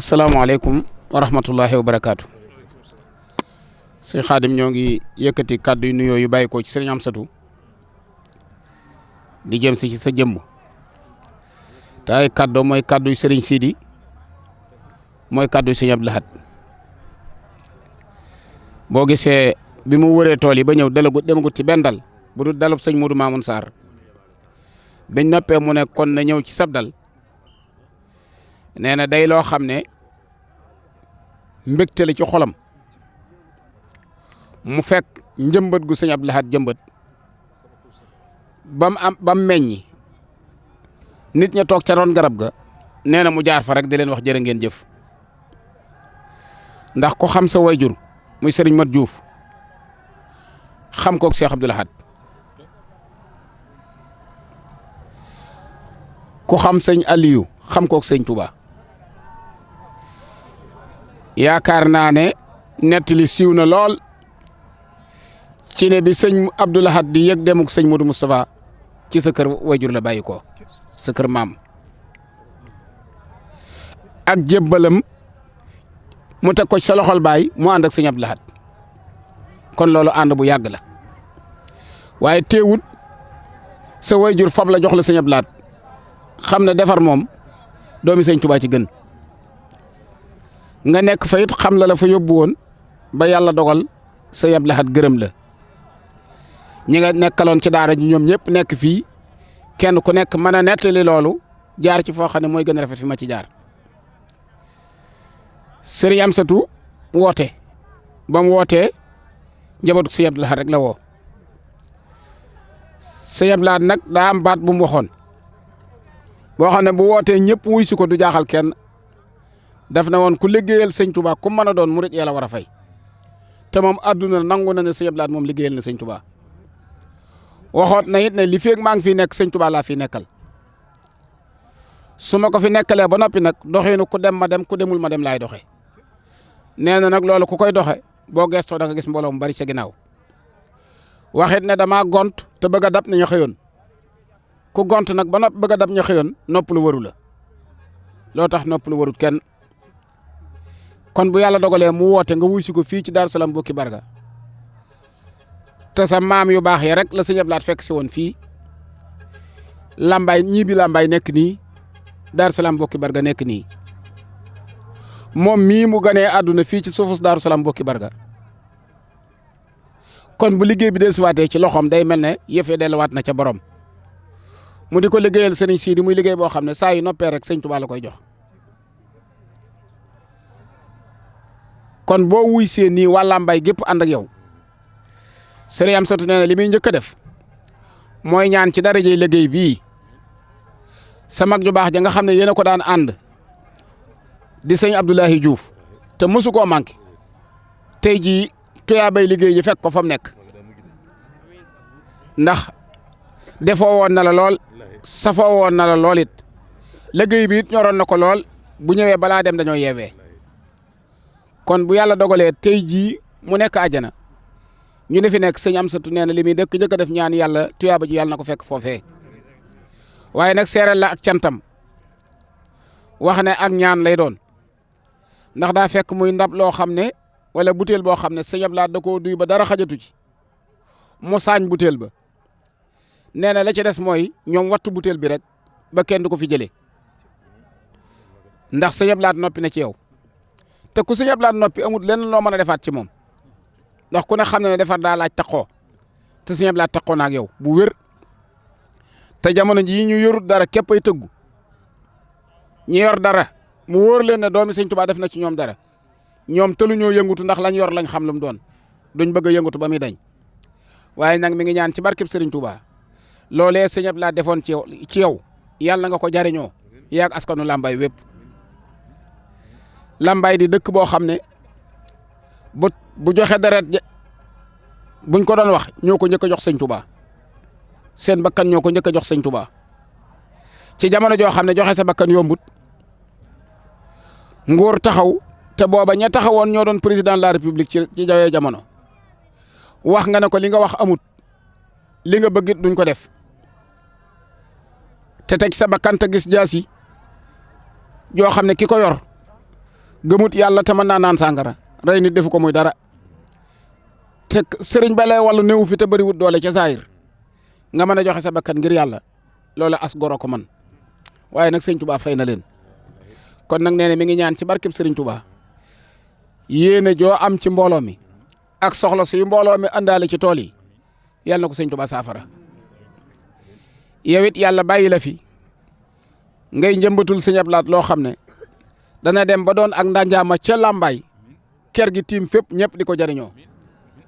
asalaamaaleykum wa rahmatullahi wa barakaatu. sëñ Xaadim ñoo ngi yëkkati kàddu yu nuyoo yu bàyyi ko ci sëriñ Amsatu di jëm si ci sa jëmm te ay kàddu mooy kàddu yu sëriñ Sidi mooy kàddu yu sëriñ Abdou Lahad boo gisee bi mu wëree tool yi ba ñëw demagut ci benn dal bu dul dalub sëñ Modou Mamoun Sarr biñ noppee mu ne kon na ñëw ci sab dal nee na day loo xam ne mbégte la ci xolam mu fekk njëmbat gu sëñ Abdou Lahad jëmbat ba mu meññi nit ña toog ca roon garab ga nee na mu jaar fa rek di leen wax jërë ngeen jëf ndax ko xam sa wayjur muy sëriñ Mat Diouf xam kook Cheikh Abdou Lahad ku xam sëñ Aliou xam kook sëñ Touba yaakaar naa ne nettali siiw na lool ci ne bi sëñ Abdou Lahad di yëg demuk sëñ Modou Moustapha ci sa kër wayjur la bàyyi ko sa kër maam ak jébbalam mu teg ko ci sa loxol baay mu ànd ak sëñ Abdou Lahad kon loolu ànd bu yàgg la waaye teewut sa wayjur fab la jox la sëñ Abdou Lahad xam ne defar moom doomi sëñ Touba ci gën nga nekk fa it xam la fa yóbbu woon ba yàlla dogal sëñ Abdou Lahad gërëm la ñi nga nekkaloon ci daara ji ñoom ñëpp nekk fii kenn ku nekk mën a nettali loolu jaar ci foo xam ne mooy gën a rafet fi ma ci jaar sëriñ Amsatu woote ba mu wootee njabootu sëñ Abdou Lahad rek la woo sëñ Abdou Lahad nag daa am baat bu mu waxoon boo xam ne bu wootee ñëpp wuy si ko du jaaxal kenn daf na woon ku liggéeyal sëñ Touba ku mën a doon murit yàlla war a fay te moom àdduna nangu na ne sëñ Abdou Lahad moom liggéeyal na sëñ Touba waxoot na it ne li feeg maa ngi fiy nekk sëñ Touba laa fi nekkal su ma ko fi nekkalee ba noppi nag doxinu ku dem ma dem ku demul ma dem laay doxe nee na nag loolu ku koy doxe boo gestoo da nga gis mbooloo mu bari sa ginnaaw waxit ne damaa gont te bëgg a dab ne ñu xëyoon ku gont nag ba noppi bëgg a dab ñu xëyoon nopp lu waru la loo tax nopp lu warut kenn kon bu yàlla dogalee mu woote nga wuy si ko fii ci Darou Salaam Boki Barga te sa maam yu baax yi rek la sëñ Abdou Lahad fekk si woon fii Lambaay ñii bi Lambaay nekk nii Darou Salaam Boki Barga nekk nii moom mii mu ganee àdduna fii ci suufus Darou Salaam Boki Barga kon bu liggéey bi dellusiwaatee ci loxoom day mel ne yëf yi delluwaat na ca borom mu di ko liggéeyal sëriñ Sidi muy liggéey boo xam ne saa yu noppee rek sëñ Touba la koy jox. kon boo wuy see nii waa Lambaay gépp ànd ak yow sëriñ Amsatu nee na li muy njëkk a def mooy ñaan ci darajey liggéey bii sa mag ju baax ja nga xam ne yéen a ko daan ànd di sëñ Abdoulahi Diouf te mësu koo manqué tey jii tuyaabay liggéey yi fekk ko fa mu nekk ndax defoo woon na la lool safoo woon na la lool it liggéey bi it ñoroon na ko lool bu ñëwee balaa dem dañoo yeewee kon bu yàlla dogalee tey jii mu nekk àjjana ñu ne fi nekk sëñ Amsatu nee na li muy dëkk njëkk a def ñaan yàlla tuyaaba ji yàlla na ko fekk foofee waaye nag seeral la ak cantam wax ne ak ñaan lay doon ndax daa fekk muy ndab loo xam ne wala butéel boo xam ne sëñ Abdou Lahad da koo duy ba dara xajatu ci mu saañ butéel ba nee na la ci des mooy ñoom wattu butéel bi rek ba kenn du ko fi jëlee ndax sëñ Abdou Lahad noppi na ci yow te ku sëñ Abdou Lahad noppi amul lenn loo mën a defaat ci moom ndax ku ne xam na ne defar daa laaj taqoo te sëñ Abdou Lahad taqoo na ak yow bu wér te jamono jii ñu yorut dara képp ay tëggu ñi yor dara mu wóor leen ne doomi sëñ Touba def na ci ñoom dara ñoom tëluñoo yëngutu ndax lañ yor lañ xam lu mu doon duñ bëgg a yëngutu ba muy dañ waaye nag mi ngi ñaan ci barkeb Serigne Touba loolee sëñ Abdou Lahad defoon ci yow yàlla nga ko jariñoo yaag askanu Lambaay wépp Lambaay di dëkk boo xam ne bu joxe deret buñ ko doon wax ñoo ko njëkk a jox sëñ Touba seen bakkan ñoo ko njëkk a jox sëñ Touba ci jamono joo xam ne joxe sa bakkan yombut nguur taxaw te booba ña taxawoon ñoo doon président de la république ci jawee jamono wax nga ne ko li nga wax amut li nga bëgg it duñ ko def te teg sa bakkan te gis jaasi joo xam ne ki ko yor gëmut yàlla te mën naa naan sàngara rey nit defu ko muy dara te sëriñ ba lay wàllu néew fi te bëriwut doole ca saayir nga mën a joxe sa bakkan ngir yàlla loolu as goro ko man waaye nag sëñ Touba fay na leen kon nag nee na mi ngi ñaan ci barkeb sëriñ Touba yéene joo am ci mbooloo mi ak soxla suy mbooloo mi àndaale ci tool yi yàlla na ko sëñ Touba saafara yow it yàlla bàyyi la fi ngay njëmbatul sëñ Abdou Lahad loo xam ne dana dem ba doon ak ndanjaama ca làmbaay ker gi tiim fépp ñëpp di ko jariñoo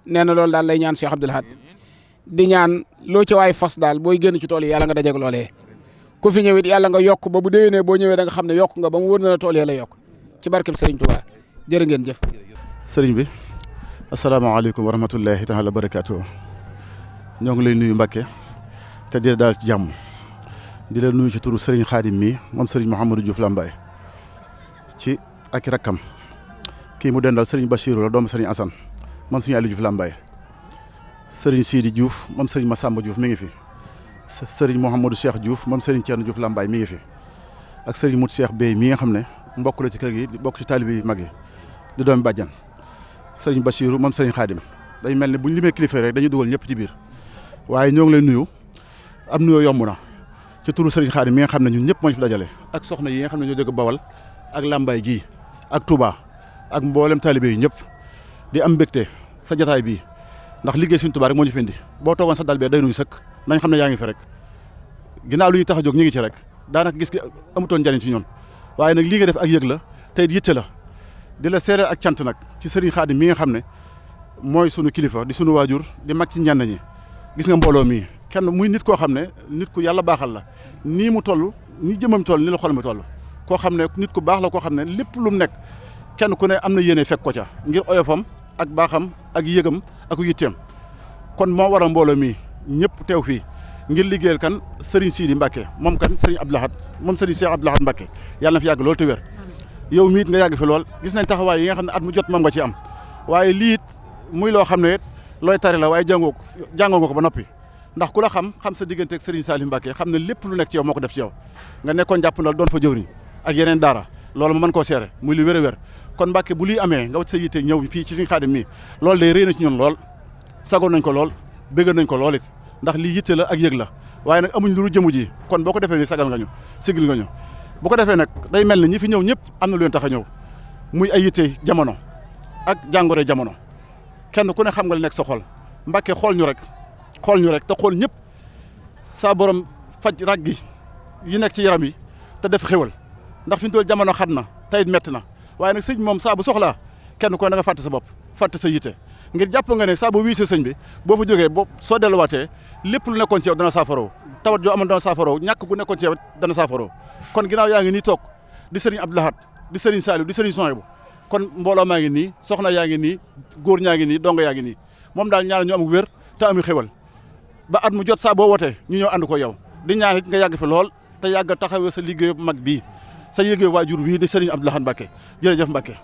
nee na loolu daal lay ñaan Cheikh Abdou Lahad di ñaan loo ci waay fas daal booy génn ci tool yi yàlla nga dajeeg loolee ku fi ñëwit yàlla nga yokk ba bu déwénee boo ñëwee da nga xam ne yokk nga ba mu wóor na la tool yi la yokk ci barkeb Serigne Touba jërë ngeen jëf. sëriñ bi asalaamaaleykum wa rahmatullahi taala wa barakaatu ñoo ngi lay nuyu Mbacke te di daal ci jàmm di la nuyu ci turu Serigne Khadim mi moom Serigne Mouhamadou Diouf Lambaye ci ak rakkam kii mu dendal Serigne Bachirou la doomu Serigne Assane moom Serigne Aliou Diouf Lambaye Serigne Sidi Diouf moom Serigne Massamba Diouf mi ngi fi Serigne Mouhamadou Cheikh Diouf moom Serigne Thierno Diouf Lambaye mi ngi fi ak Serigne Mout Cheikh Bey mi nga xam ne mbokk la ci kër gi di bokk ci taalibe yi mag yi di doomi bàjjan Serigne Bachirou moom Serigne Khadim day mel ne buñ limee kilifa rek dañuy dugal ñëpp ci biir waaye ñoo ngi lay nuyu am nuyoo yomb na ci turu Serigne Khadim mi nga xam ne ñun ñëpp moo ñu fi dajale ak soxna yi nga xam ne ñoo jóge Bawal ak Lambaye gi ak Touba ak mboolem taalibe yi ñëpp di am mbégte sa jataay bii ndax liggéey Serigne Touba rek moo ñu fi indi boo toogoon sa dal bee day nuyu sëkk nañ xam ne yaa ngi fi rek ginnaaw lu ñu tax a jóg ñu ngi ci rek daanaka gis gi amutoon njariñ ci ñun waaye nag lii nga def ak yëg la tey yitte la di la seereel ak cant nag ci Serigne Khadim mi nga xam ne mooy sunu kilifa di sunu waajur di mag ci ñenn ñi gis nga mbooloo mi kenn muy nit koo xam ne nit ku yàlla baaxal la nii mu toll nii jëmam toll ni la xol mi toll koo xam ne nit ku baax la koo xam ne lépp lu mu nekk kenn ku ne am na yéene fekk ko ca ngir oyofam ak baaxam ak yëgam ak yitteem kon moo waral mbooloo mi ñëpp teew fii ngir liggéeyal kan Serigne Sidi Mbacke moom kan Serigne Abdou Lahad moom Serigne Cheikh Abdou Lahad Mbacke yàlla na fi yàgg lool te wér yow miit nga yàgg fi lool gis nañ taxawaay yi nga xam ne at mu jot moom nga ci am waaye lii it muy loo xam ne looy tari la waaye jàngoo nga ko ba noppi ndax ku la xam sa diggante ak Serigne Salim Mbacke xam ne lépp lu nekk ci yow moo ko def ci yow nga nekkoon jàpp ndal doon fa jëwriñ ak yeneen daara loolu ma mën koo seere muy lu wér a wér kon Mbacke bu lii amee nga wacc sa yitte ñëw fii ci Serigne Khadim mii loolu day réy na ci ñun lool sagoon nañ ko lool béggal nañ ko lool it ndax lii yitte la ak yëg la waaye nag amuñ lu jëmu ji kon boo ko defee ni sagal nga ñu sigil nga ñu bu ko defee nag day mel ni ñi fi ñëw ñëpp am na lu leen tax a ñëw muy ay yitte jamono ak jàngoro jamono kenn ku ne xam nga li nekk sa xol Mbacke xool ñu rek te xool ñëpp saa borom faj rag gi yi nekk ci yaram yi te def xéwal ndax fi ñu toll jamono xat na tey metti na waaye nag sëñ moom saa bu soxlaa kenn ko da nga fàtte sa bopp fàtte sa yitte ngir jàpp nga ne saa boo wiisee sëñ bi boo fa jógee soo delluwaatee lépp lu nekkoon ci yow dana saafaroo tawat joo amoon dana saafaroo ñàkk gu nekkoon ci yow dana saafaroo kon ginnaaw yaa ngi nii toog di Serigne Abdou Lahad di Serigne Saliou di Serigne Souhaïbou kon mbooloo maa ngi nii soxna yaa ngi nii góor ñaa ngi nii dongo yaa ngi nii moom daal ñaar ñu am wér te ami xéwal ba at mu jot saa boo wootee ñu ñëw ànd ko yow di ñaan it nga yàgg fi lool te yàgg taxawee sa liggéeyu mag bii sa liggéeyu waajur wii di Serigne Abdou Lahad Mbacke jërëjëf Mbacke